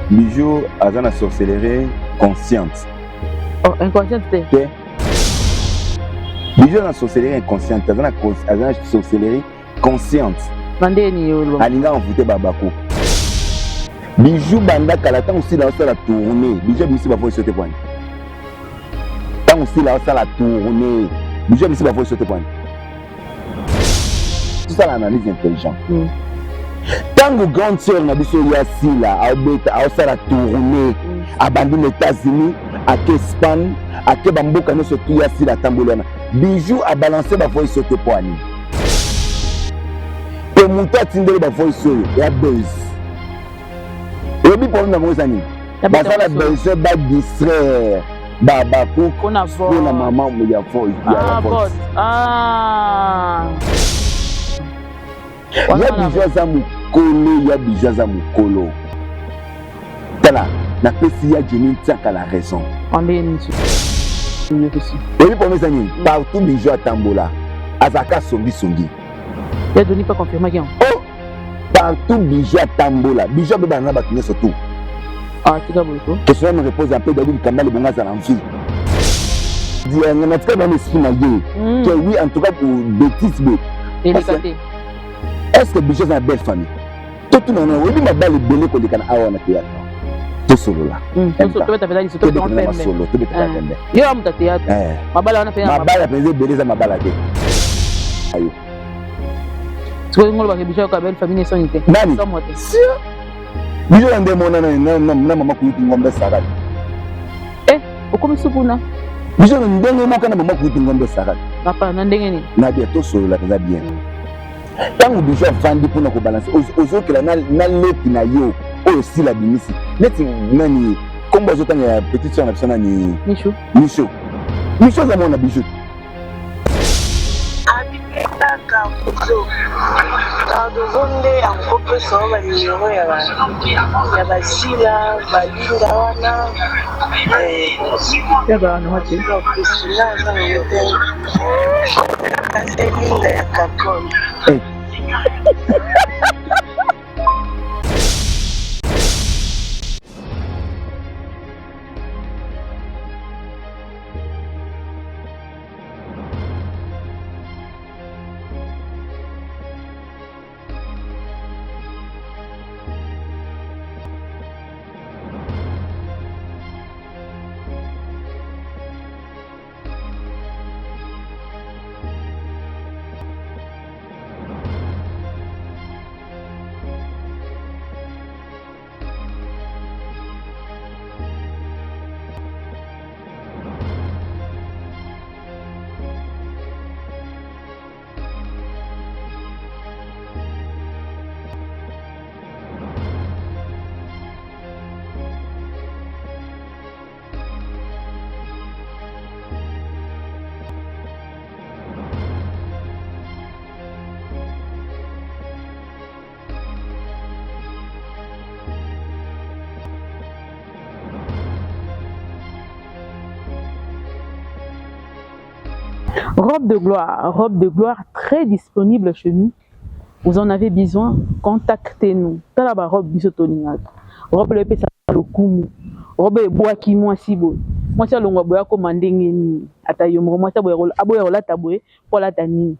Bijou aza na sorcellerie consciente. Oh, inconsciente te. Te. Bijou aza na sorcellerie inconsciente, aza na aza na sorcellerie consciente. Na ndenge nini yo Alinga envoûter babako. Bijou banda kala ntango sila osala tournée, Bijou abimisi ba voice te pwani. Ntango sila osala tournée, Bijou abimisi ba voice te pwani. Tosala analyse intelligent. Ntango grande sœur na biso ya sila aobeta aosala tournée, abandi na États-Unis, ake Espagne, ake bamboka nyonso tu ya sila atamboli wana, Bijou abalance bavoice oyo te mpo ani mpe moto atindeli bavoice oyo ya buzz. Oyebi problème na bango eza nini? Baza na besoin badistraire babaku mpona mama ya voice ya voice. Ya Bijou aza mokolo, ya Bijou aza mokolo. Tala, napesi ya Johnny Ntiaka la raison. Oyebi problème eza nini? Partout Bijou atambola azalaka songisongi. Ya Johnny pas confirmaki yango. Oh, partout Bijou atambola, Bijou abebana na bato nyonso tout. Ah, tika boye ko. Que cela me repose un peu David Kambale bonga azala en vie. Natika bana esprit na ye que oui, en tout cas pour bêtise boye. Eleka te. Est-ce que Bijou aza na belle famille? Totuna na oyebi mabala ebele koleka na awa na théâtre. Tosolola. Tobeta mpenza liso, tobeta pembe. Masolo, tobeta pembe. Yo ya moto ya théâtre. Mabala wana mpenza. Mabala mpenza ebele eza mabala te. Ayo. Sikoyo ngolo bake Bijou yoka belle famille esoni te. Nani? Sio. Bijou na nde mona na na mama kuyuti ngombe Sarah. Eh, okomi sukuna. Bijou na ndenge moko na mama kuyuti ngombe Sarah. Papa na ndenge nini? Na bien tosolola mpenza bien. Ntango Bijou avandi mpona kobalanse, ozokela na leki na yo oyo sila bimisi neti nani kombo azotanga ya petite sœur na biso nani? Michou. Michou. Michou aza mwana Bijou. Abimisa Cardozo. Cardozo nde akopesa yo banimero ya basila balinga wana. Priscilla aza nango te. Kasi Linda ya Kakol. Robe de gloire, robe de gloire très disponible chez nous. Vous en avez besoin, contactez-nous. Tala ba robe biso tolingaka. Robe le pesa lokumu. Robe ebwaki mwasi boye. Mwasi alongwa boye akoma ndenge nini? Ata yo moko mwasi aboya aboya kolata boye po alata nini?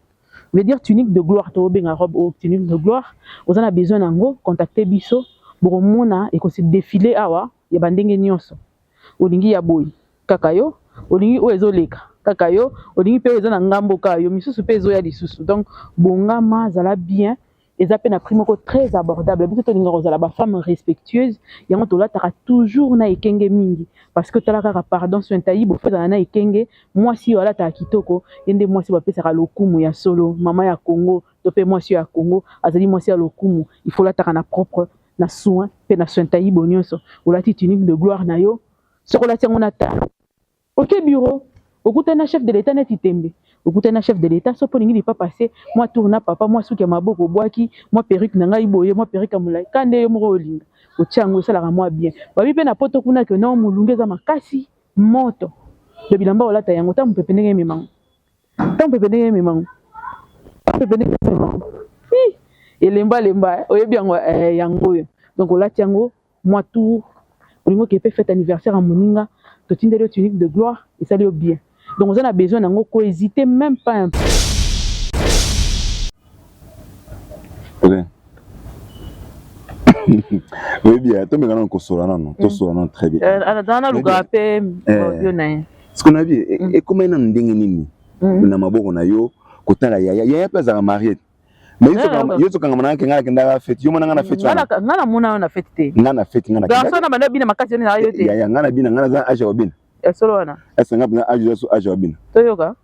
Veut dire tunique de gloire tobenga robe oyo tunique de gloire. Oza na besoin nango, contactez biso. Bokomona ekosi défiler awa ya ba ndenge nyonso. Olingi ya boye kaka yo, olingi oyo ezoleka kaka yo, olingi pe oyo eza na ngambo kaka yo, misusu pe ezoya lisusu. Donc bongama, zala bien, eza pe na prix moko très abordable. Biso tolinga kozala ba femme respectueuse, yango tolataka toujours na ekenge mingi parce que tala kaka pardon sointayi bo ezala na ekenge, mwasi oyo alataka kitoko, ye nde mwasi bapesaka lokumu ya solo. Mama ya Congo to pe mwasi oyo ya Congo azali mwasi ya lokumu, il faut lataka na propre, na soin pe na sointayi bo nyonso. Olati tunique de gloire na yo, soki olati yango na talo, oke bureau, okutani na chef de l'état neti tembe, okutani na chef de l'état, soki olingi lipapa se mwa tour na papa, mwa suki ya maboko obwaki, mwa perruque na ngai boye, mwa perruque ya molai, ka nde yo moko olinga otia yango esalaka mwa bien. Babi pe na poto kuna ke non, molunge eza makasi, moto do bilamba olata yango ta mopepe ndenge ememango, ta mopepe ndenge ememango, ta mopepe ndenge ememango, elemba lemba, oyebi yango yango oyo. Donc olati yango mwa tour, olingi okende mpe fête anniversaire ya moninga, totindeli yo tunique de gloire, esali yo bien. Donc oza na besoin nango, ko hésiter même pas un peu. Ok. Oui bien, tomeka nano kosola nano, tosola nano très bien. Aza naluka mpe audio na ye. Siko na bi ekomai nano ndenge nini na maboko na yo kotala yaya, yaya mpe azalaka marie, mais yo tokangama na nga, nakendaka fête, yo mona nga na fête wana? Nga namona yo na fête te. Nga na fête, nga na Garçon na banda bina makasi na yo te. Yaya, nga na bina, nga naza âge ya kobina. Ya solo wana? Ese nga mpenza âge eza âge ya kobina. Toyoka.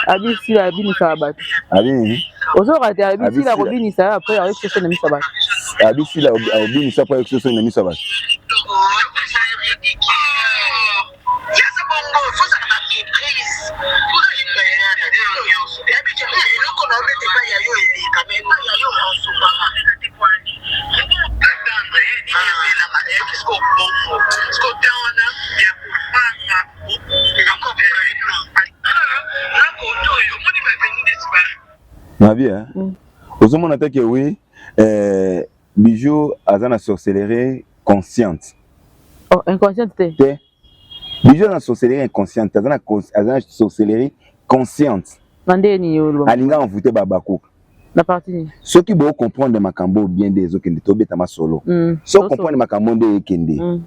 Abisila abinisaka bato. Abini. Ozoyoka te? Abisila kobinisa yo, après ayoki soso na miso ya bato. Abisila obinisa, après ayoki soso na miso ya bato. Na bien, ozomona te ke oui, Bijou aza na sorcellerie consciente. Oh, inconsciente te? Te, Bijou aza na sorcellerie inconsciente, aza na sorcellerie consciente. Na ndenge nini oloba? Alinga envoûte babakuka. Na partie nini? Soki bocomprendre makambo bien nde ezokende, tobeta masolo. So comprendre makambo nde ekende.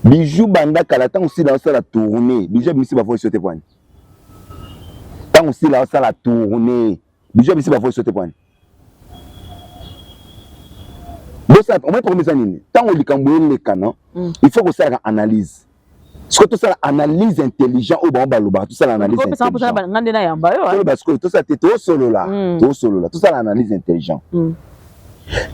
Bijou banda kala, ntango Sila osala tournée, Bijou abimisi bavoice yo te pwani? Ntango Sila osala tournée, Bijou abimisi bavoice yo te pwani? Bosala omoi problème eza nini? Ntango likambo elekana, il faut kosalaka analyse. Sikoyo tosala analyse intelligent oyo bango balobaka, tosala analyse. Nga nde nayamba yo. Toloba sikoyo, tosala te, tosolola, tosolola, tosala analyse intelligent.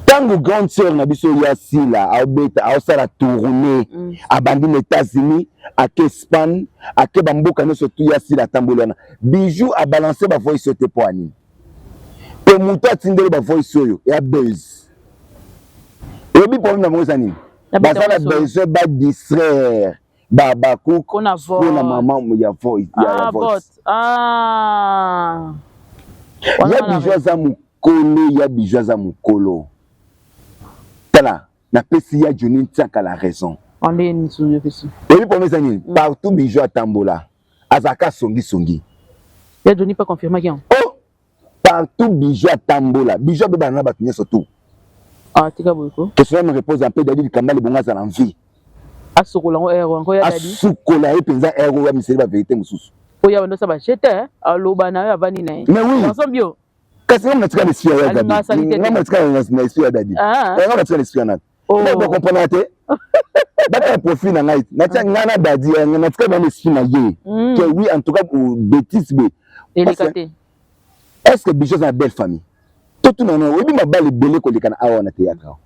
Ntango grande sœur na biso ya Sila aobeta, aosala tournée, abandi na États-Unis, ake Espagne, ake bamboka nyonso tu ya Sila atamboli wana, Bijou abalance bavoice oyo te mpo anini? Mpe moto atindeli bavoice oyo ya buzz, oyebi problème na bango eza nini? Baza na besoin badistraire babakuk mpona mama ya voice ya vote. Ya Bijou aza mokolo, ya Bijou aza mokolo. Tala, napesi ya Johnny Ntiaka la raison. Oyebi problème eza nini? Partout Bijou atambola, azalaka songisongi. Ya Johnny pas confirmaki yango. Oh, partout Bijou atambola, Bijou abebana na bato nyonso tu. Ah, tika boye ko. Que cela me repose un peu. Dadi Likamba libongo azala en vie. Asukola yango ero yango ya Dadi. Asukola ye mpenza ero oyo amiseli bavérité mosusu. Oyo abando osala bajete, aloba na yo, avandi na ye. Mais oui. Garçon bio. Kasi nga natika na esprit ya Gabi, nga natika na esprit ya Dadi, nga natika na esprit ya nani? Bakomprendre te, batala profil na ngai, natia ngai na Dadi, natika na esprit na ye que oui, en tout cas bêtise boye. Eleka te. Est ce que Bijou aza na belle famille? Totuna na oyebi mabala ebele koleka na awa na théâtre awa.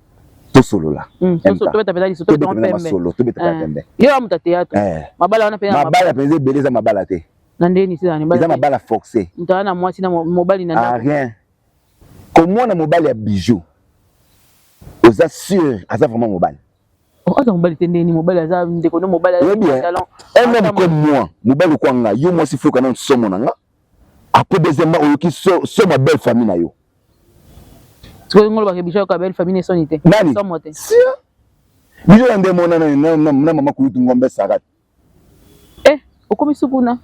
Tosolola. Tobeta mpenza liso, tobeta masolo, tobeta pembe. Yo ya moto ya théâtre, mabala wana mpe? Mabala mpenza ebele eza mabala te. Na ndenge nini? Eza mabala forcé. Moto aza na mwasi na mobali na Ah, rien. Komona mobali ya Bijou, oza sûr aza vraiment mobali? Aza mobali te. Ndeni mobali aza ndeko no mobali? Oyebi, un homme comme moi, mobali okwa nga, yo mwasi foka na somo na nga, après deuxièmement oyoki so ma belle famille na yo. Sikoyo ngolobaka Bijou ayoka belle famille nesoni te? Nani? Somo te? Sia Bijou na nde mona na mama kulutu Ngombe Sarat. Eh, okomi sukuna.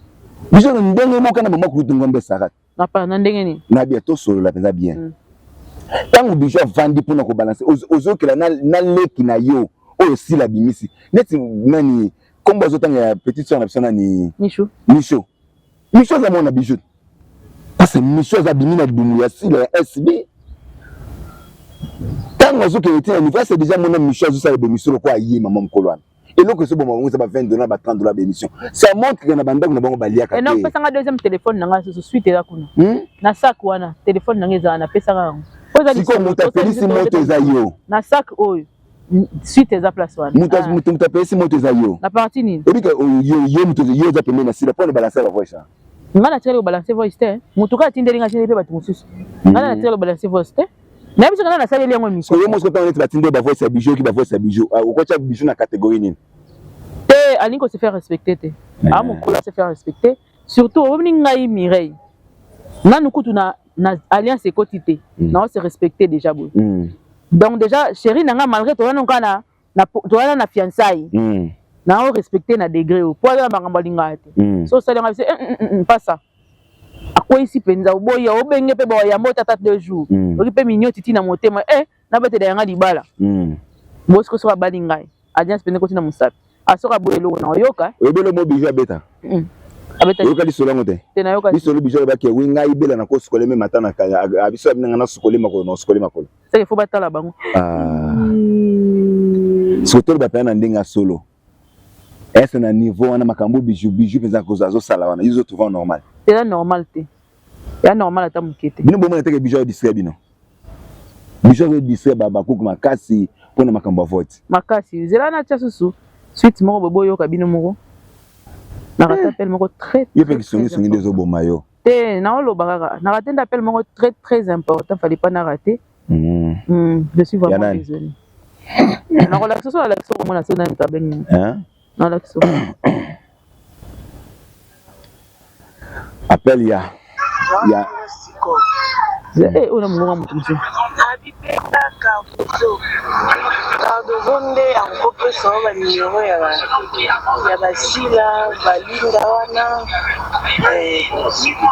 Bijou na ndenge moko na mama kulutu Ngombe Sarat. Na ndenge nini? Na bien, tosolola mpenza bien. Ntango Bijou avandi mpona kobalancer, ozokela na leki na yo oyo Sila abimisi neti nani, nkombo azotanga ya petite sœur na biso nani? Micho. Micho, Micho aza mwana Bijou, parce que Micho aza abimi na libumu ya Sila ya SB. Ntango azokende te na niveau ase, déjà mona Micho azosala bémission lokola aye mama mokolo wana. Eloko ezoboma bango eza ba 20 $, ba 30 $ bémission. Ça montre que na bandako na bango baliaka te. Opesanga deuxième téléphone na ngai susu, suite eza kuna na sac wana. Téléphone na ngai ezala, napesaka yango. Sikoyo moto apelisi moto eza yo. Na sac oyo, suite eza place wana. Moto apelisi moto eza yo. Na partie nini? Ebika yo, moto yo oza pembeni na Sila mpona balancer ba voice. Ngai natikali kobalancer voice te. Motu kaka atindeli ngai, atindeli mpe bato mosusu. Ngai natikali kobalancer voice te. Nayebi soki nga nasaleli yango émission. Yo mosiko ntango neti batindi yo bavoice ya Bijou, oyoki bavoice ya Bijou, okotya Bijou na catégorie nini? Te, alingi ko se faire respecter te. A mokolo se faire respecter, surtout omoni ngai Mireille nanu kutu na alliance ekoti te, nao se respecter déjà boye. Donc déjà chéri na nga, malgré toza nanu kaka na toza na fiançailles, nao respecter na degré oyo po aza na makambo alingaka te. So osali yango, biso pasa akweyisi mpenza, oboyi, obenge mpe bayambo tata 2 jours, oki mpe minyoti ntina motema e nabetela yanga libala. Bosiko soki abali ngai, alliance mpenza ekoti na mosapi, asoki aboyi eloko na oyoka. Oyebi elo mo Bijou abeta? Oyoka lisolo yango te? Te, nayoka. Lisolo Bijou alobaki: "Wi, ngai bela nakosukola me mata na biso abinanga nasukoli makolo, nasukoli makolo." Seke fo batala bango. Siko toloba mpenza na ndenge ya solo, ese na niveau wana, makambo Bijou mpenza azosala wana, yo ozotrouva normal? Eza normal te, ya normal ata moke te. Bino bomona teke Bijou azodistraire bino? Bijou azodistraire bakuku makasi mpona makambo ya vote. Makasi. Zela natia susu suite moko boye, boyoka bino moko. Narate appel moko très Yo mpe kisongisongi nde ezoboma yo. Te, naoloba kaka, narate nde appel moko très très important, fallait pas narate. Je suis vraiment désolé. Nakolakisa so, nalakisa, komona so nani tabengi, nalakisa. Appel ya Oyo na mongonga moto mosusu. Abipesa Cardozo, Cardozo nde akopesa yo banimero ya basila balinda wana.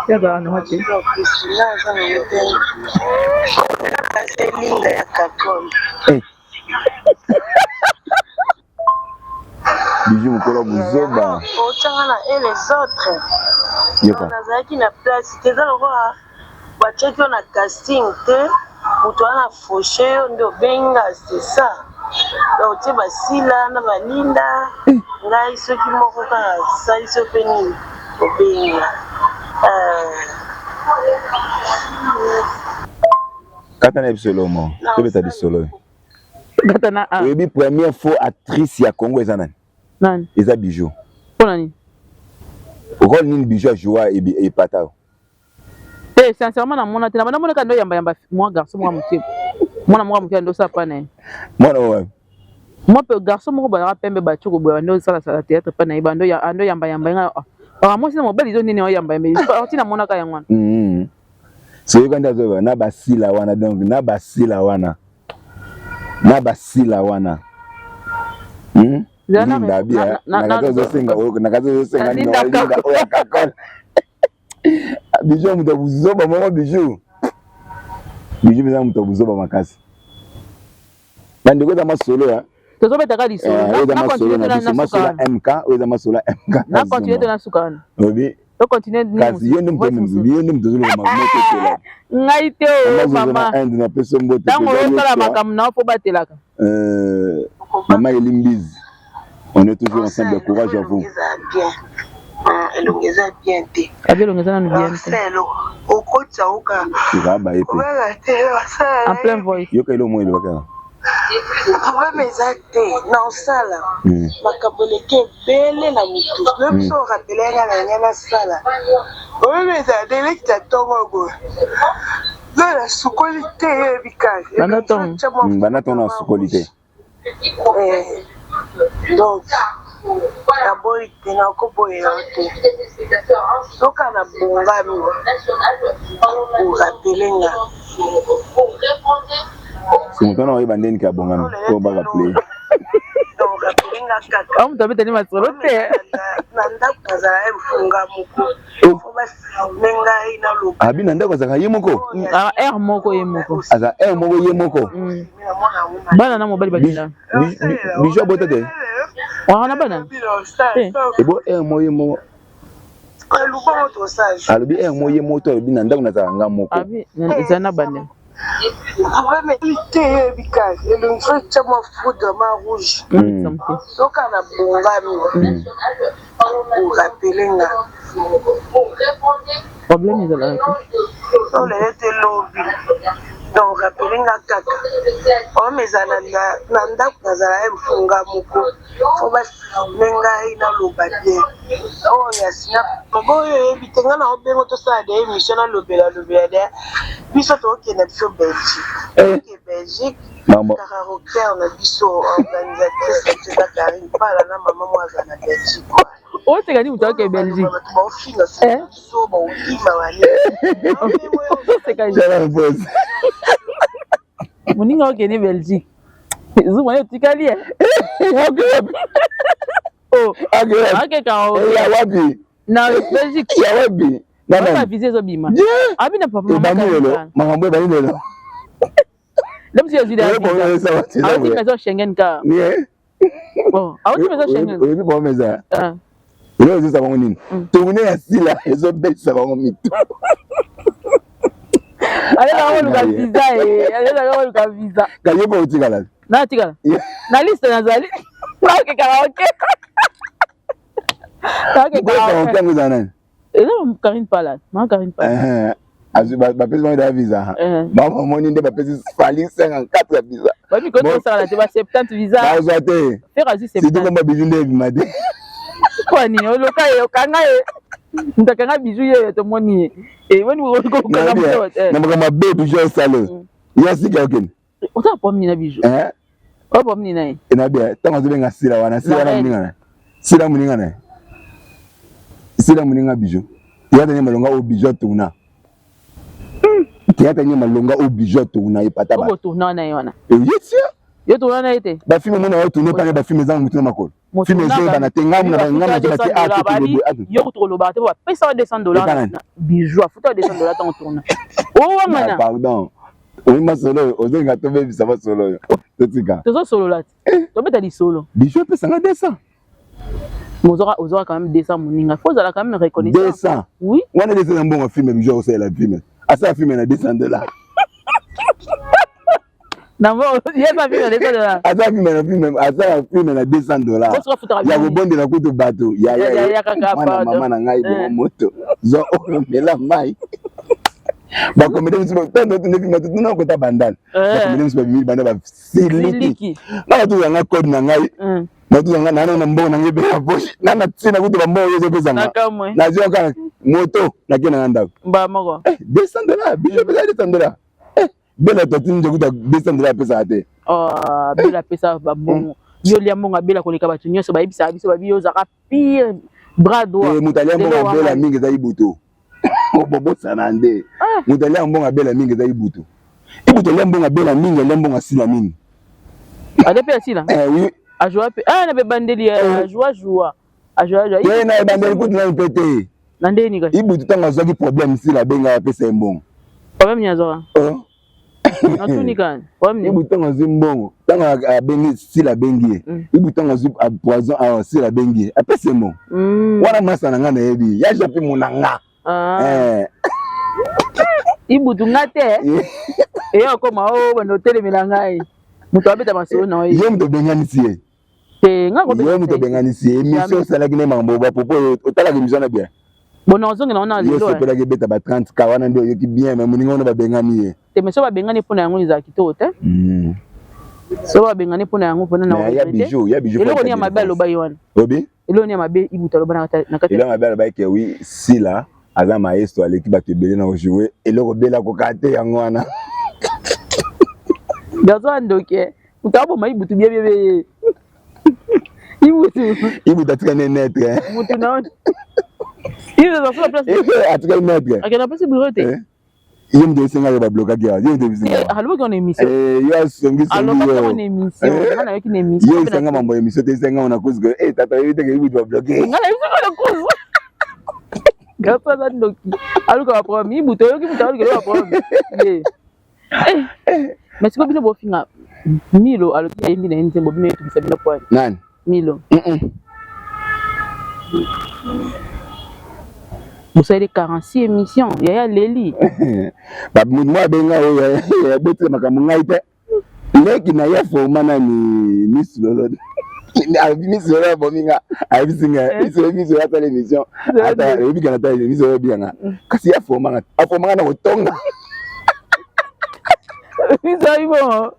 Yazala nango te. Priscilla aza nango te, kasi Linda ya Kakol. Bijou mokolo buzoba. Otyanga na et les autres. Yoka. Nazalaki na place te, eza lokola batiaki yo na casting te, moto wana afauche yo nde obenga, c'est ça. Donc otie basila na balinda, ngai soki moko kaka asalisi yo mpe nini, obenga. Kata na biso elomo, tobeta lisolo. Kata na a. Oyebi première fois actrice ya Congo eza nani? Nani? Eza Bijou. Mpona nini? Rôle nini Bijou ajoua epata? Te, sincèrement namona te. Na banda monaka ndo yambayamba mwa garçon moko moke, mwana moko moke ando osala pa na ye. Mwana oyo? Mwa mpe garçon moko bazalaka pembe, batioko boye, bando osalasala théâtre pa na ye, bando ando yambayamba ye nga baka mwasi na mobali, ezo nini, oyambayamba ti namonaka yango wana. Soyoka nde azoba na basila wana, donc na basila wana, na basila wana. Linda bia nakati ozosenga, nakati ozosenga Linda oyo akakol. Bijou moto ya buzoba moko. Bijou, Bijou mpenza moto ya buzoba makasi. Bandeko, eza masolo ya Tozobetaka lisolo. Eza masolo na biso, masolo ya MK oyo, eza masolo ya MK. Na continue te na suka wana. Obi. To continue. Kasi yo nde moto, yo nde moto ozoloba mototela. Ngai te o, mama. Inde napesi mbote. Ntango osala makambo na yo, fo batelaka. Mama Elimbizi, on est toujours ensemble, courage à vous. Elongi eza bien te. Abi elongi eza nanu bien te. Okotisa oka. Ezaba ye mpe. En plein voice. Yoka elo mo elobaka. Problème eza te, na osala makambo eleki ebele na motu lobi so orapele nga na ngai nasala. Problème eza delekita ntongo boye, zo nasukoli te, yebi kaka. Banda ntongo. Banda ntongo nasukoli te. Donc naboyi te, nakoboya yo te, soka na bongami orapele nga. Si moto wana oyeba ndeni ka bongami po barappeler. Orapele nga kaka. Awa moto abetani masolo te. Na ndako nazala ye mfunga moko, fo bafilme ngai naloba. Abi na ndako azalaka ye moko. Aire moko ye moko. Aza aire moko ye moko. Bana na mobali bakenda. Bijou abota te. Wana bana. Ebo aire moko ye moko. Alobi aire moko ye moko to alobi na ndako nazalaka nga moko. Abi eza na bana. Problème te, yebi kaka elongi fo tia mwa poudre ma rouge, soka na bongami orapele nga. Problème ezalaka te. Olele te lobi. Donc rappeler nga kaka problème ezala na ndako, nazala ye mfunga moko, fo bafilme ngai naloba bien. Oyo ya sina oyo oyebi te, ngai na obengo tosala de émission, nalobela lobela de biso tookende biso Belgique. Oke Belgique, karaoker na biso, organisatrice na biso eza Karine Pala na mama mo aza na Belgique. Oseka ni moto ake Belgique. Bato baofinga biso, baokima bani. Oseka moninga okende Belgique, zuma yo otikali ye. Ake karaoke. Ya wapi? Na Belgique. Ya wapi? Na visa ezobima abi na papa. Ebandi lelo, makambo ebandi lelo. Lemusi azwi auti maison Schengen ka auti maison Schengen. Oyebi problème eza, eloko ezosala bango nini? Tourne ya Sila ezobetisa bango mitu. Aleka koluka visa ye, aleka koluka visa. Kayo mpo otikala. Natikala na liste, nazali naoke karaoke. Karaoke yango ezala nani? Eza Karine Pala, mama Karine Pala. Bapesi bango da visa, bamamoni nde bapesi Fally 54 ya visa. Bamikotosala te ba 70 visa. Bazwa te. Ferre azwi. Surtout komba Bijou nde ebima te. Kwani oloka ye, okanga ye, moto akanga Bijou ye, tomoni ye eboni. Na makambo mabe Bijou asala ya sika, okende. Oza problème na Bijou? Oza problème na ye? Na bien, ntango azobenga Sila wana, Sila wana moninga na ye, Sila moninga na ye, Sila moninga Bijou. Théâtre nye malonga oyo Bijou atourna, théâtre nye malonga oyo Bijou atourna epata. Otourna na ye wana? Ye tia. Yo tourna na ye te? Bafilme mona oyo tourne pane, bafilme ezanga motu na makolo, film ezoyebana te. Ngambu na ngambu na te. A yo kutu kolobaka te, bapesa wa 200 $. Bijou afuta wa 200 $ ntango tourna owangana. Pardon, oyi masolo oyo ozolinga tobebisa masolo oyo, totika. Tozosolola te, tobeta lisolo. Bijou apesanga 200. Ozwaka quand même 200, moninga, faut ozala quand même reconnaissant. 200? Oui. Wana 200 na mbongo film Bijou akosalela film, asala film na 200 $. Yeba film na 200 $. Asala film na film, asala film na 200 $ ya kobondela kutu bato. Mwana mama na ngai, bongo moto zwa oyo, mela mai. Bacomédien mosusu ntango tune film, tuna kota bandal, bacomédien mosusu babimi banda basiliki. Nga natuzanga code na ngai, natuzanga nana na mbongo na ngai mpe na poche nana ntina kutu bambongo oyo ezopesanga, nazwi kaka moto, nake nanga ndako. Mbala moko. 200 $, biso epesa 200 $. Bela totini nde kuta 200 $ apesaka te. Bela apesa bambongo, yo lia mbongo abela koleka bato nyonso bayebisaka biso, babi yo ozalaka pire bras droit. Moto alia mbongo abela mingi eza Ibutu, obobosana nde. Moto alia mbongo abela mingi eza Ibutu. Ibutu alia mbongo abela mingi, alia mbongo asila mingi. Alia mpe asila. Oui. Ajoua mpe na bebandeli, ajoua joua ajoua joua. Ye na ebandeli kutu nani mpe te. Na ndeni kasi. Ibutu ntango azwaki problème, Sila abenga, apesa ye mbongo. Problème nini azwaka? Natuni kani, problème nini? Ibutu ntango azwi mbongo, ntango abengi Sila, abengi ye. Ibutu ntango azwi poison awa, Sila abengi ye, apesi ye mbongo wana. Masa na ngai nayebi ya Japi monanga. Ibutu nga te eya okoma o bando otelemela ngai, moto abeta masolo na ye. Moto obenganisi ye. Te, nga. Ye moto obenganisi ye, émission osalaki ne makambo bapopo, otalaka émission na bien. Bon, nazongela wana lelo. Osepelaki ebeta ba 30 K wana nde oyoki bien, mais moninga wana babengani ye. Te, mais so babengani mpona yango ezala kitoko te. So babengani mpona yango, mpona na ya Bijou, ya Bijou. Eloko nini ya mabe aloba ye wana? Obi. Eloko nini ya mabe Ibutu aloba na kati? Eloko mabe aloba ke oui, Sila aza maestro, aleki bato ebele na kojouer, eloko bela koka te, yango wana. Garçon ndoki, moto aboma Ibutu bien bien bien, Ibutu. Ibutu atikali ne maître. Motu na Ibutu aza place. Atikali maître. Akenda place bureau te. Ye moto esengaki bablokaki awa, ye moto ebisinga. Alobaki wana émission. Yo asongisongi. Alobaki wana émission, nga nayoki na émission. Yo esenga mambo ya émission te, esenga na cause que eh tata yebi te ke Ibutu babloke. Nga nayoki na cause. Garçon aza ndoki, aluka baproblème. Ibutu oyoki, moto aluka baproblème ye. Mais sikoyo bino bofinga Milo, alobi ayembi na ye nzembo, bino etubisa bino poani? Nani? Milo. Bosaleli 46 émission, yaya leli. Moto moko abenga oyo abetela makambo ngai te, leki na ye forma nani, Miss Lolo. Miss Lolo abomi nga, ayebisi nga Miss Lolo asala émission, oyebika na tala Miss Lolo, oyebika nga kasi ye aformanga, aformanga na kotonga. Ezali bon.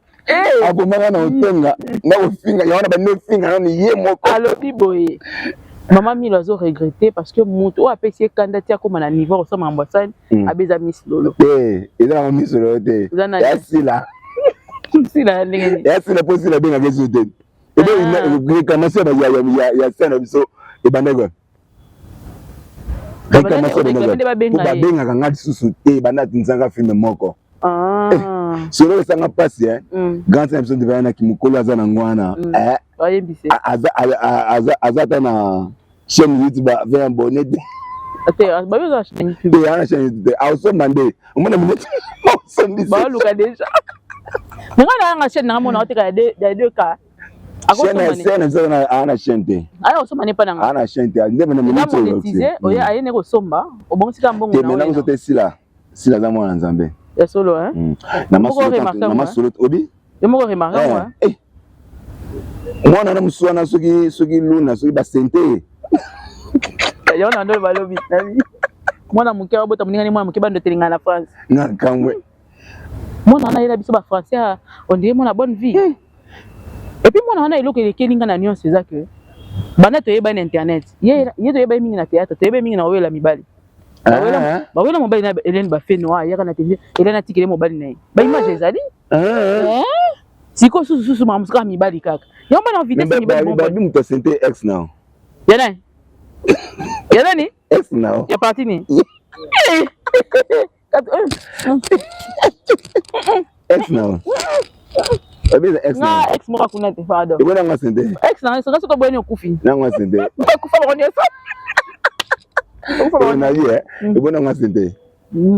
Abomaka na otonga na kofinga yango na bandi ofinga nanu ye moko. Alobi boye, mama Milo azo regretter parce que moto oyo apesi ye kanda ti akóma na niveau akosala makambo asali abe eza Miss Lolo. Te, eza nango Miss Lolo te. Eza nani? Ya Sila. Sila ya ndenge nini? Ya Sila, mpo Sila abengaka esu te. Ebe réclamation ya sœur na biso ebandaki wapi? Réclamation Réclame nde ebandaki babenga po ye. Babengaka nga lisusu te ebanda atinzanga film moko. Solo esanga mpasi. Grande sœur na biso ndevanaki mokolo aza nango wana. Bayebise. Aza ata na chaîne YouTube ave abonné te. Te, babi oza chaîne YouTube. Te, ana chaîne YouTube te, aosomba nde omona minute osombisi. Baoluka déjà me ngai nayanga chaîne nanga mona oteka ya deux cas. Chaîne ya sœur na biso aza na chaîne te. Aya kosomba ne mpa nanga. Aza na chaîne te nde na eza minute oyo. Monétisé oye aye ne kosomba obongisika mbongo. Te Na maintenant oye biso te, Sila, Sila aza mwana Nzambe. Ya solo, hein? Na Moko masolo remarque na yango, masolo obi. Yo moko remarque yango, hein? Mwana na mosusu wana, soki luna, soki basente ye. Yango na ndo balobi nabi mwana moke abota moninga ni mwana moke bando etelengana na France. Nga kamwe. Mwana wana ayela biso bafrançais, on dirait mwana bonne vie. Et puis mwana wana, eloko elekeli nga na nyonso eza ke banda toyebani na internet, ye toyebani mingi na théâtre, toyebani mingi na oyela mibali. Bawela mobali na Hélène Bafeno, ayaka na télévision, Hélène atikele mobali na ye, baimage ezali. Sikoyo susu susu makambo kaka mibali kaka yango bana vitesse mibali. Babi moto asente ex na Ya nani? Ya nani? Ex na Ya parti nini? Ex na babi eza ex na Nga ex moko akuna te, pardon. Ebo nango asente. Ex na nga soki oboyani okufi. Nango asente. Okufa bango nyonso. Okufa bango. Na ye ebo nango asente.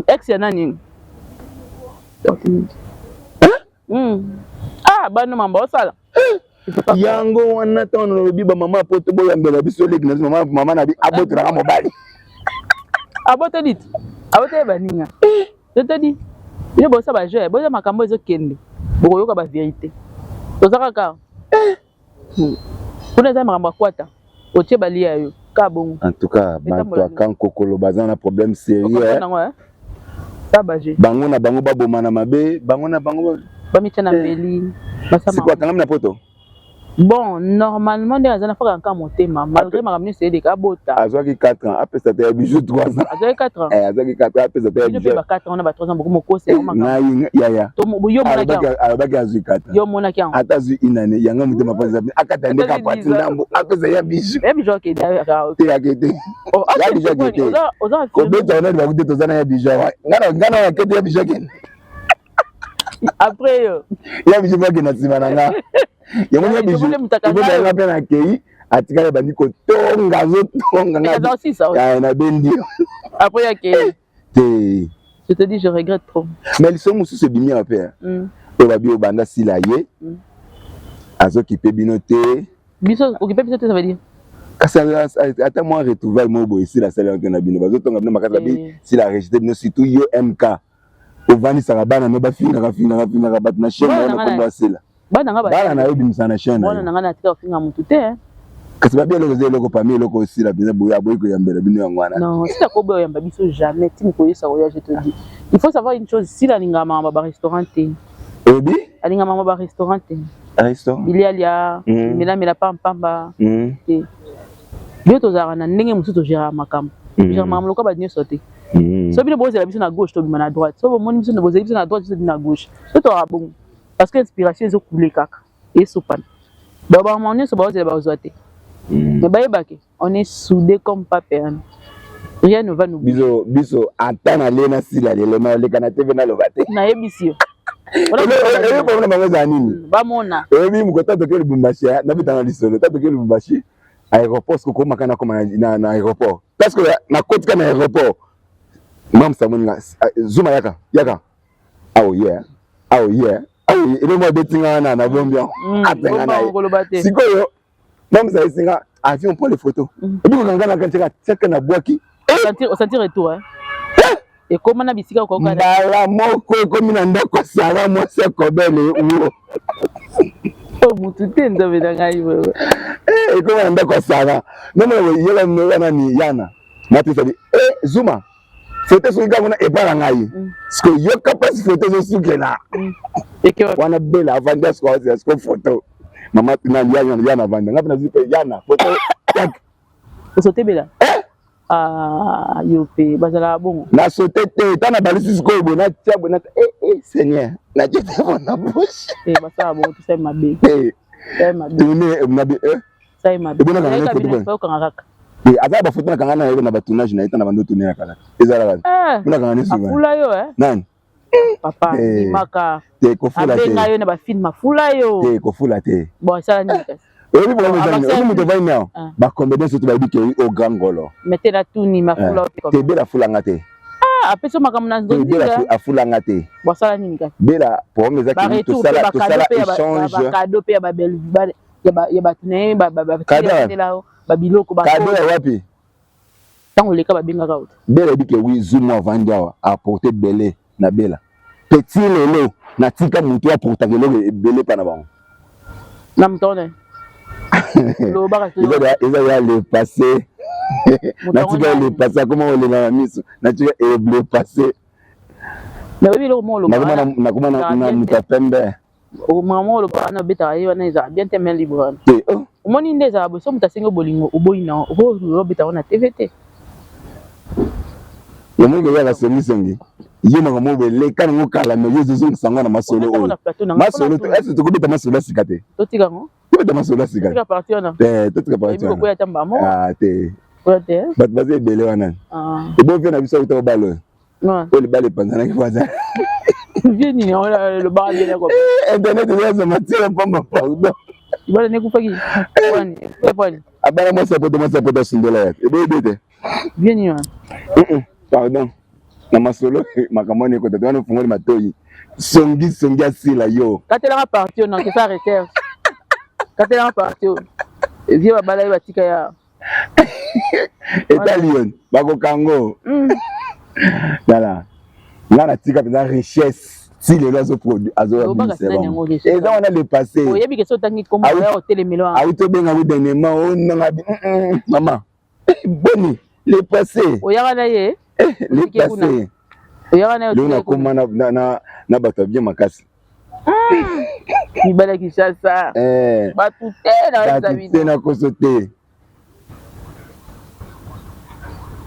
Ex ya nani? Ah, bano mambo osala. Yango wana ntango nalobi bamama po toboyambela biso leki na biso, mama na bi abotelaka mobali. Aboteli ti aboteli baninga totedi bino bosa bajeu boza makambo ezokende bokoyoka bavérité toza kaka kuna eza makambo akwata otie balia yo ka bongo. En tout cas bato akankokolo baza na problème sérieux. Nango sa baje. Bango na bango babomana mabe, bango na bango. Bamitia na mbeli. Sikoyo akangami na poto. Bon, normalement nde aza na faka nka motema malgré makambo nyonso eleka abota. Azwaki 4 ans, apesa te ya bijou 3 ans. Azwaki 4 ans. Eh, azwaki 4 ans, apesa te ya Bino mpe bijou. Ba 4 ans na ba 3 ans bokomokosa yango makambo. Ngai yaya. Yo omonaki yango? Alobaki azwi 4 ans. Yo omonaki yango? Ata azwi une année yanga motema mpanza akata nde kapati ndambo apesa ya bijou. Ya bijou akende. Te, akete ya bijou akete kobeta wana libaku te, toza na ya bijou awa nga na akete ya bijou akende. Après yo. Ya bijou mpo akende na nsima na nga yango ya bijou ibotanga mpe nakei atikali abandi kotonga azotonga nga nabendi. Après akei. Te. Je te dis, je regrette trop. Mais liso mosusu ebimi awa mpe oyo babi obanda sila ye azokipe bino te. Biso okipe biso te, ça veut dire? Kasi ata mwa retrouvaille moko boye esila asali yango te na bino bazotonga bino makasi. Babi sila rejeté bino, surtout yo MK ovandisaka bana no bafingaka fingaka fingaka bato na chaîne na yo na kombo ya Sila. Bana nga. Bana na yo ebimisaka na chaîne na Bana yo. Na nga natika kofinga motu te. Kasi babi eloko eza eloko parmi eloko osila mpenza boye aboyi koyambela bino yango wana. Non, Sila koboya oyamba biso jamais ti mokoyesa koya. Je te dis, il faut savoir une chose, Sila alingaka makambo ya barestaurant te. Oyebi. Alingaka makambo ya barestaurant te. Restaurant. Bilialia melamela pampamba te. Bino tozalaka na ndenge mosusu, togéraka makambo, togéraka makambo lokola bato nyonso te. So bino bozela biso na gauche, tobima na droite. So bomoni biso bozeli biso na droite, biso na gauche. So tozalaka bongo parce que inspiration ezokule kaka esopana. Babama nyonso baozela bazwa te, mais bayebake on est soudés comme pas permis, rien ne va nous Biso biso ata na le na sila lelo na oleka na TV naloba te. Nayebisi yo. Oyebi problème bango ezala nini? Bamona. Oyebi moko ta toke Lubumbashi, nabetanga lisolo ta toke Lubumbashi aéroport soki okomaka nakoma na aéroport parce que nakotika na aéroport mamsa moninga zuma yaka yaka awo ye awo ye awo ye eloko abeti nga wana na bombi yango atenga na ye. Sikoyo mamsa esinga avion pour les photos ebikokanga na kantika tiaka na bwaki. Osentir retour, hein? Ekóma na bisika okoka. Mbala moko ekomi na ndako Sara mwasi ya kobele wo. Mutu te, Nzambe na ngai. Ekóma na ndako ya Sara nomona yela nani yana matesali e Zuma. Foto soki kaka kuna epa na ngai. Siko yoka mpasi, foto ezosukela wana. Bela avandi, asiko azela siko foto. Mama na ya na avandi, nga mpe nazwi mpe ya na foto. Osotebela yo mpe bazalaka bongo. Nasote te, ta na balisi sikoyo boye, natia boye, nata eh, eh, Seigneur, natie telefone na poche. Basala bongo, tosali mabe. Tourne nabi. Sali mabe. Ebonaka foto okanga kaka. Aza bafoto nakanga na ye na batournage na ye, ta na bando tourne ya kala ezalaka bonakanga ne. Afula yo? Nani? Papa ndimaka. Te, kofula te. Abenga yo na bafilm, afula yo. Te, kofula te. Bon, asala nini kasi? Oyebi problème eza nini? Oyebi moto ovandi awa, bacomédien surtout bayebi ke au grand ngolo. Mais te, natuni, mafula? Te, Bela afulanga te. Apesi yo makambo na nzonzi? Bela afulanga te. Bon, asala nini kasi? Bela, problème eza ke tosala échange. Bacadeau mpe ya bato na ye, babiloko. Cadeau ya wapi? Ntango oleka, babengaka yo te. Bela yebi ke wi zumu avandi awa, aporte ebele na Bela. Petit lelo natika motu aportaka eloko ebele mpa na bango. Na moto wana lobaka. Eza ya le passé, natika le passé. Akoma kolenga na miso, natika le passé. Mais oyebi eloko moko olobaka? Nakoma na moto ya pembe. Mama, oloba wana, obetaka ye wana, ezala bien te, main libre wana. Te, oh. Omoni nde ezala boye, so moto asengi bolingo, oboyi na obetaka na TV te. Omoni koyaka songisongi, ye makambo oyo eleka nango kala, mais yo ozozongisa yango na masolo oyo. Masolo ese tokobeta masolo ya sika te. Totika yango. Tobeta masolo ya sika. Totika parti wana. Te, totika parti wana. Kokwea ta mbamo. Ah, te, bato baza ebele wana. Ebo vie na biso akuta kobala oyo, oyo libala epanzanaki po aza vie nini lobaka bien. Internet eza matière pamba, pardon. Libala nekufaki wani? Abala mwasi ya poto, mwasi ya poto asundola ya eboyebi te. Vie nini wana? Pardon, na masolo makambo wana ekota te wana, ofungoli matoi, songi songi asila yo. Katelanga parti oyo, nakesa recherche. Katelanga parti oyo, vie babala ye, batika ya. Etali yo, bakokango. Tala, nga natika mpenza richesse ti lelo azobimisa bango, eza wana le passé. Oyebi ke so otangi kombo ya otelemelo. Awuti obenga ku dernièrement, onanga mama boni, le passé. Oyaka na ye. Le passé. Oyaka na ye. Lelo nakoma na bato ya bien makasi. Mibali ya Kinshasa, bato te. Bato te, nakoso te.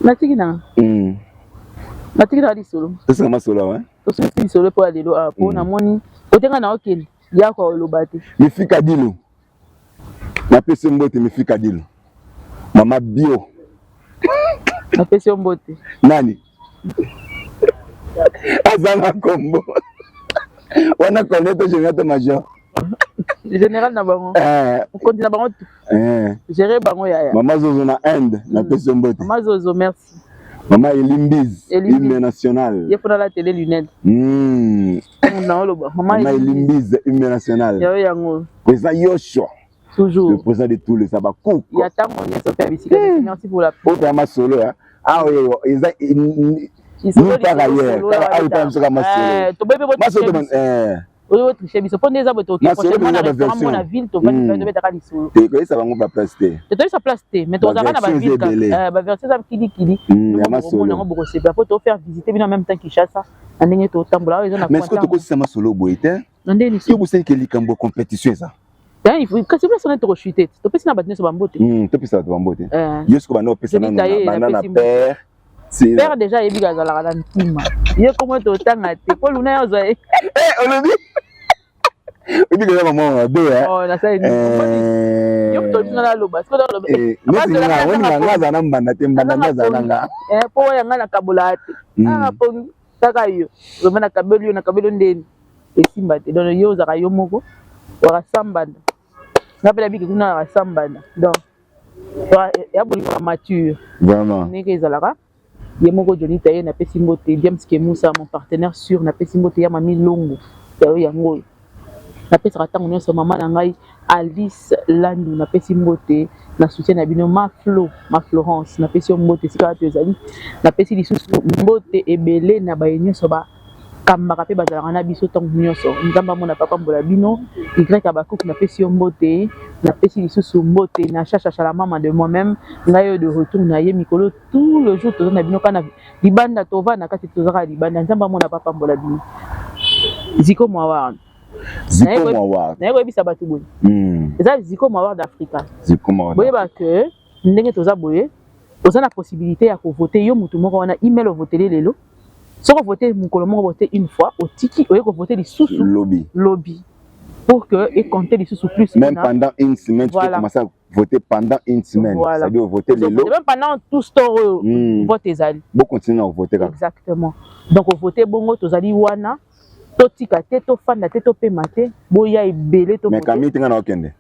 Natiki nanga, natiki nanga lisolo. Tosala masolo awa. Tosolisi lisolo mpo ya lelo awa, mpo namoni otenga na okende yaka oloba te. Mifika dilo, napesi mbote. Mifika dilo, mama bio. Napesi yo mbote. Nani azanga kombo wana? Colonel to général to major? Général na bango, mokonzi na bango, géré bango, yaya. Mama Zozo na Inde, napesi yo mbote. Mama Zozo, merci. Mama Elimbiz, hymne national. Ye fona la télé lunette. Na oloba. Mama Elimbiz, hymne national. Yayo yango. Président Yoshua. Toujours. Le président de tous les abakouk. Ya ntango nyonso mpe ya bisika. Merci pour la. Oyo masolo ya awa eza nulle part ailleurs, kaka awa epa biso, kaka masolo. Toboyi mpe oyo otriche biso, mpo nde eza boye, toke prochainement na restaurant mpo na ville, tovandi mpe tobetaka lisolo. Te, koyesa bango baplace te. Te, toyesa place te, mais tozalaka na baville, baversion eza kilikili. Masolo yango bokosepela, mpo tofaire visiter bino en même temps Kinshasa na ndenge totambola awa eza na. Mais est-ce que tokosisa masolo boye te? Na ndeni? Yo bosaliki likambo ya compétition eza. Kasi place wana tokochute te, topesi na bato nyonso bambote. Topesa bato bambote. Yo siko banda opesa nano, banda na père. Père déjà ayebi azalaka na ntima ye, kombo totanga te mpo luna ye ozwa ye. Olobi oyebi keza mama mabe. Nasali yo moto olinga naloba. Nga aza na mbanda te, mbanda nde azala na nga. Mpo oyo nga nakabolaka te, pongi kaka yo vraiment, nakabeli yo, nakabeli yo ndeni esimba te. Donc yo ozalaka yo moko waka mbanda, nga mpe nabiki kuna waka mbanda. Donc ya bolingo ya mature. Vraiment. Ndenge ezalaka ye moko Jonita ye, napesi mbote. James Kemusa, mon partenaire sûr, napesi mbote. Ya mami Longo yayo yango oyo napesaka ntango nyonso. Mama na ngai Alice Landu, napesi mbote na soutien na bino. Ma Flo, ma Florence, napesi yo mbote esika wapi ezali. Napesi lisusu mbote ebele na baye nyonso ba. Bakambaka mpe bazalaka na biso ntango nyonso. Nzambe amona papa mbola bino. Y Habacuc, napesi yo mbote, napesi lisusu mbote na Chacha la mama de moi-même. Ngai oyo de retour na ye mikolo tout le jour toza na bino kaka na libanda, tova na kati, toza kaka libanda. Nzambe amona papa mbola bino. Ziko Mwaward. Ziko Mwaward. Naye koyebisa bato boye. Eza Ziko Mwaward Africa. Ziko Mwaward. Boyeba que ndenge toza boye, oza na possibilité ya kovote yo mutu moko wana email ovotele lelo. Soki ovote mokolo moko, vote une fois, otiki, oye kovote lisusu lobi. Lobi pour que ecompte lisusu plus. Même pendant une semaine, tu peux commencer à voter pendant une semaine. Voilà. C'est-à-dire voter lelo. Même pendant tout ce temps oyo vote ezali. Bocontinue na voter kaka. Exactement. Donc ovote bongo, tozali wana, totika te, tofanda te, topema te, boya ebele to. Mais kami tinga na okende.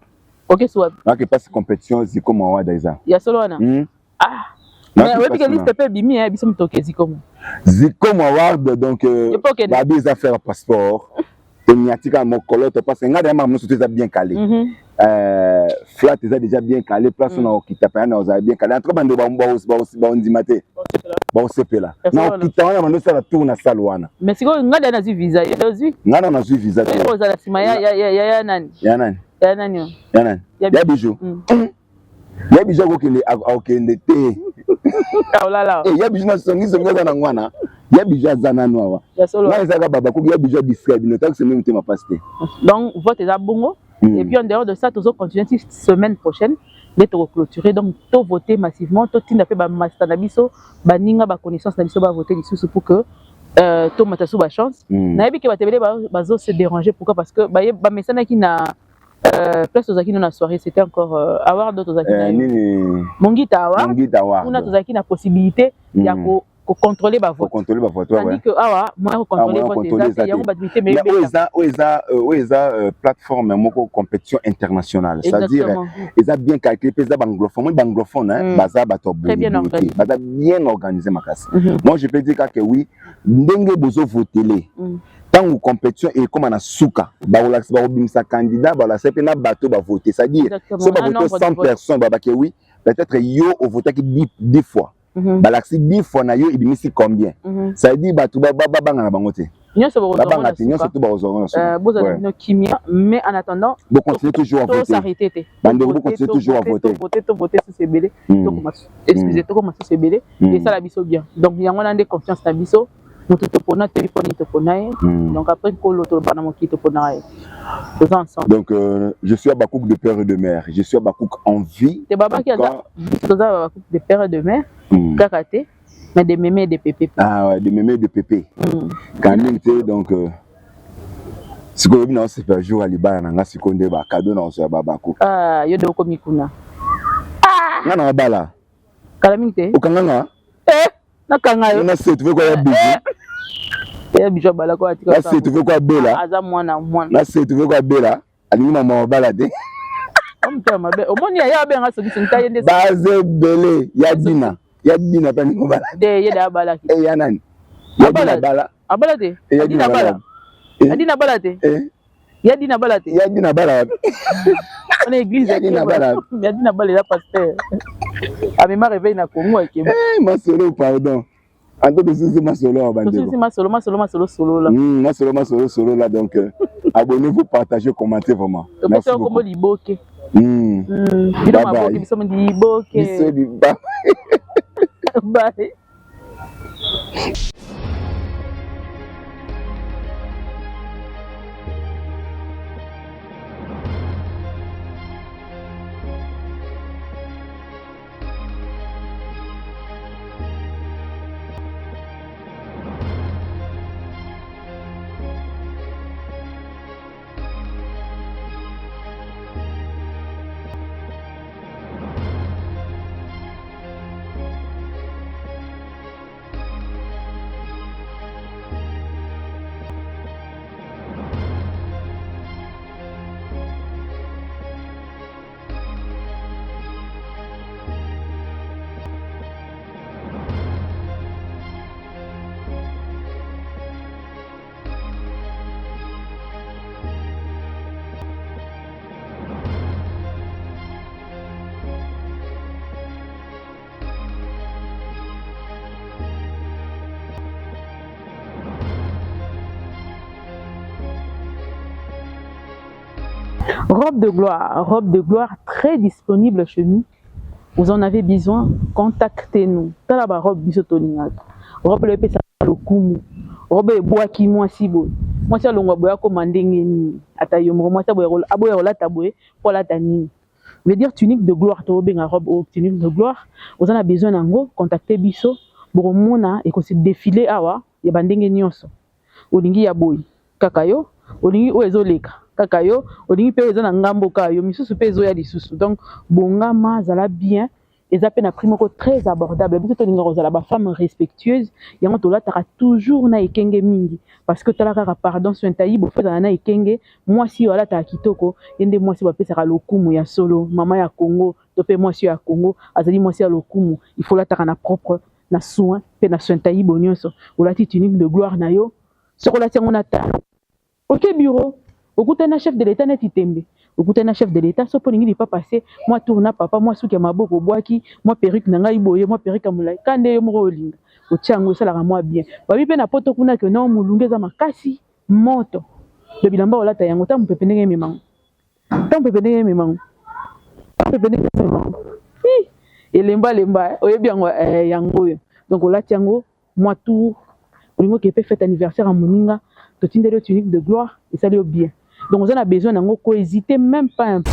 Ok, soit. Nake passe compétition Ziko Mwawada eza. Ya solo wana. Ah. Mais oyebi ke liste mpe ebimi, biso moto oke Zikomo. Ziko Mwaward, donc babi eza faire passeport. Toniatika mokolo to parce que ngai makambo nyonso to eza bien calé. Flat eza déjà bien calé, place na okita pena na ozala bien calé. En tout cas bando baondima te. Baosepela. Na okita wana bando osala tour na salle wana. Mais sikoyo ngai da nazwi visa, yo ozwi? Ngai na nazwi visa te. Ozala nsima ya nani? Ya nani? Ya nani? Ya nani? Ya Bijou. Ya Bijou akokende, akokende te. Olala. Ya Bijou na songisongi aza na ngwana. Ya Bijou aza nanu awa. Ngai ezaka baba koki ya Bijou adistrait bino tango seme motema pasi te. Donc vote eza bongo. Et puis en dehors de ça, tozo continuer ti semaine prochaine nde tokoclôturer. Donc tovoter massivement, totinda mpe bamaster na biso, baninga, baconnaissance na biso bavote lisusu pour que tomata su bachance. Nayebi ke bato ebele bazo se déranger. Pourquoi? Parce que bamesanaki na place tozalaki no na soirée, c'était encore award tozalaki na nini? Mongita Award. Mongita Award. Kuna tozalaki na possibilité ya kocontrôler bavote. Kocontrôler bavote. Tandis que awa moyen kocontrôler vote eza te. Yango bato mitema. Oyo eza plateforme moko compétition internationale, c'est-à-dire eza bien calculé mpe eza baanglophone. Moi baanglophone baza bato ya boye, baza bien organisé makasi. Moi je peux dire kaka oui, ndenge bozovotele, ntango compétition ekóma na suka, bakolakisa, bakobimisa candidat, balakisa mpe na bato bavote. C'est-à-dire so bavote 100 personnes, babake oui, peut-être yo ovotaki 10 fois, balakisi 10 fois na yo ebimisi combien. Ça veut dire bato babanga na bango te. Nyonso. Babanga te, nyonso to bakozwa na. Bozala bino kimia, mais en attendant bocontinue toujours à voter. Tosarrêter te. Bandeko, bocontinue toujours à voter. Tovote, tovote susu ebele, excuse, tokoma susu ebele, esala biso bien. Donc yango wana nde confiance na biso. Moto topona, toyebi mponi topona ye. Donc après nkolo toloba na mokili, toponaka ye, toza ensemble. Donc je suis Abakouk de père et de mère, je suis Abakouk en vie. Te, babaki aza biso toza Babakouk de père et de mère kaka te, mais de mémé et de pépé. Ah ouais, de mémé et de pépé. Quand même te. Donc sikoyo oyebi na osepela jour ya libala na nga, sikoyo nde bacadeau na ozwa ya Babakouk. Ah, yo de okomi kuna. Nga na mabala. Kala mingi te. Okanga nga. Eh, nakanga yo. Na se tuve kwa ya Bijou. Ya Bijou abala ko atika. Na se tuve kwa bela. Aza mwana mwana. Na se tuve kwa bela alingi mama mabala te. Omutema mabe, omoni ya abenga soki nta ye nde. Baza ebele ya dina, ya dina mpe alingi mobala. Te, ye de abalaki. E ya nani? Ya dina bala. Abala te. Ya dina bala, adina bala te. Ya dina bala te. Ya dina bala wapi? Wana église. Ya dina bala. Ya dina bala eza pasteur amema réveil na Congo akeba. Masolo, pardon, anto tosusi masolo ya bandeko. Tosusi masolo, masolo, masolo, solola. Masolo, masolo, solola. Donc abonnez-vous, partagez, commentez vraiment. Topesi kombo liboke. Bino maboke, biso liboke. Biso liba. Bye. Robe de gloire, robe de gloire très disponible chez nous. Vous en avez besoin, contactez-nous. Tala ba robe biso tolingaka. Robe oyo epesaka lokumu. Robe ebwaki mwasi boye. Mwasi alongwa boye akoma ndenge nini? Ata yo moko mwasi aboya kolata boye mpo alata nini? Veut dire tunique de gloire, tobenga robe oyo tunique de gloire. Oza na besoin nango, contacte biso. Bokomona ekosi défiler awa ya bandenge nyonso. Olingi ya boye kaka yo, olingi oyo ezoleka kaka yo, olingi mpe oyo eza na ngambo kaka yo, misusu mpe ezoya lisusu. Donc bongama, zala bien. Eza mpe na prix moko très abordable. Biso tolingaka kozala bafemme respectueuse, yango tolataka toujours na ekenge mingi, parce que tala kaka, pardon, sointai bofo ezala na ekenge. Mwasi oyo alataka kitoko, ye nde mwasi bapesaka lokumu ya solo. Mama ya Congo to mpe mwasi oyo ya Congo azali mwasi ya lokumu. Il faut lataka na propre, na soin mpe na sointai bo nyonso. Olati tunique de gloire na yo, soki olati yango na talo, oke bureau, okutani na chef de l'État neti tembe, okutani na chef de l'État. So mpo olingi lipapa se mwa tour na papa, mwa suki ya maboko, obwaki mwa perruque na ngai boye, mwa perruque ya molai ka nde yo moko olinga otia yango, esalaka mwa bien. Babi mpe na poto kuna ke non, molunge eza makasi, moto do bilamba olata yango, ta mopepe ndenge ememango, ta mopepe ndenge ememango, ta mopepe ndenge ememango, elemba lemba, oyebi yango yango oyo. Donc olati yango mwa tour, olingi oke mpe fête anniversaire ya moninga, totindeli yo tunique de gloire, esali yo bien. Donc oza na besoin nango, kohésiter même pas un peu.